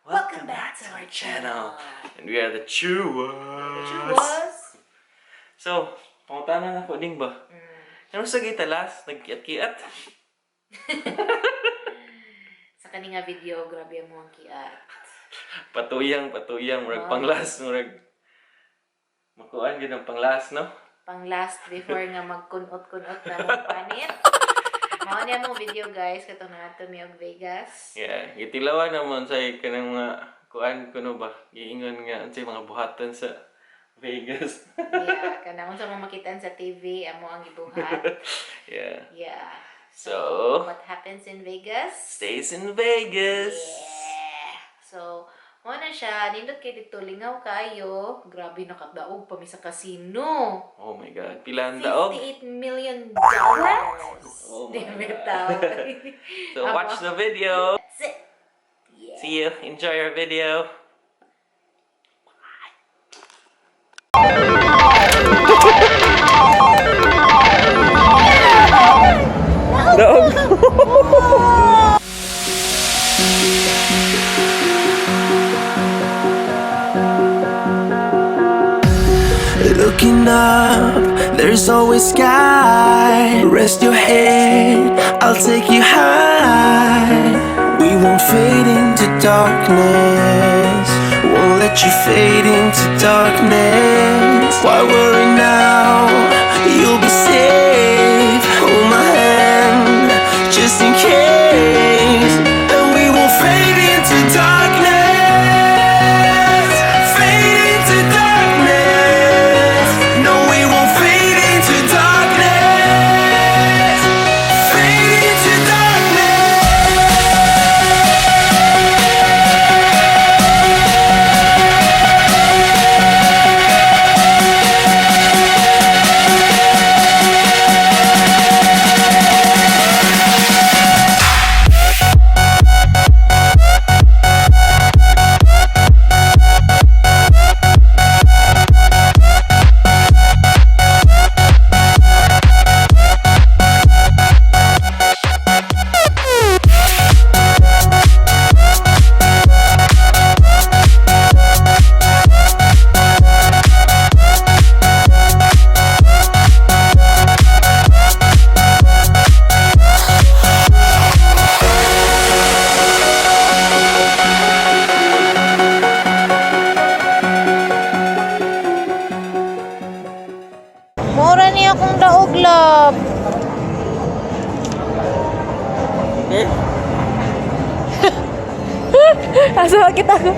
Welcome back to our channel. And we are the Chuwas. Chuwas? So, pangutanan na ko ding ba? Ano sa gitalas? Nagkiat-kiat? Sa kaninga video, grabe mo ang kiat. Patuyang. Murag panglas. Murag makuan yun ang panglas, no? Pang last before nga magkunot-kunot na mong panit. Mao niya mong video guys, katong Anatomy of Vegas. Yeah, gitilawan naman sa kanang mga kuan kuno ba? Giingon nga sa mga buhatan sa Vegas. Yeah, kanang unsa mo makitaan sa TV, amo ang gibuhat. Yeah. Yeah. So, what happens in Vegas? stays in Vegas. Yeah. So, mo na siya, nindot kay dito lingaw kayo. Grabe nakadaog pa mi sa casino. Oh my God. Pila ang daog? $58 million. Oh my Bitaw. So, watch the video. That's it. Yeah. See you. Enjoy our video. Looking up, there's always sky. Rest your head, I'll take you high. We won't fade into darkness. Won't let you fade into darkness. Why worry now? You'll be safe. Hold my hand, just in case. And we won't fade into darkness. Fade into darkness. No, we won't fade into darkness. Fade into Mura niya akong daog, love. Asa makita ko?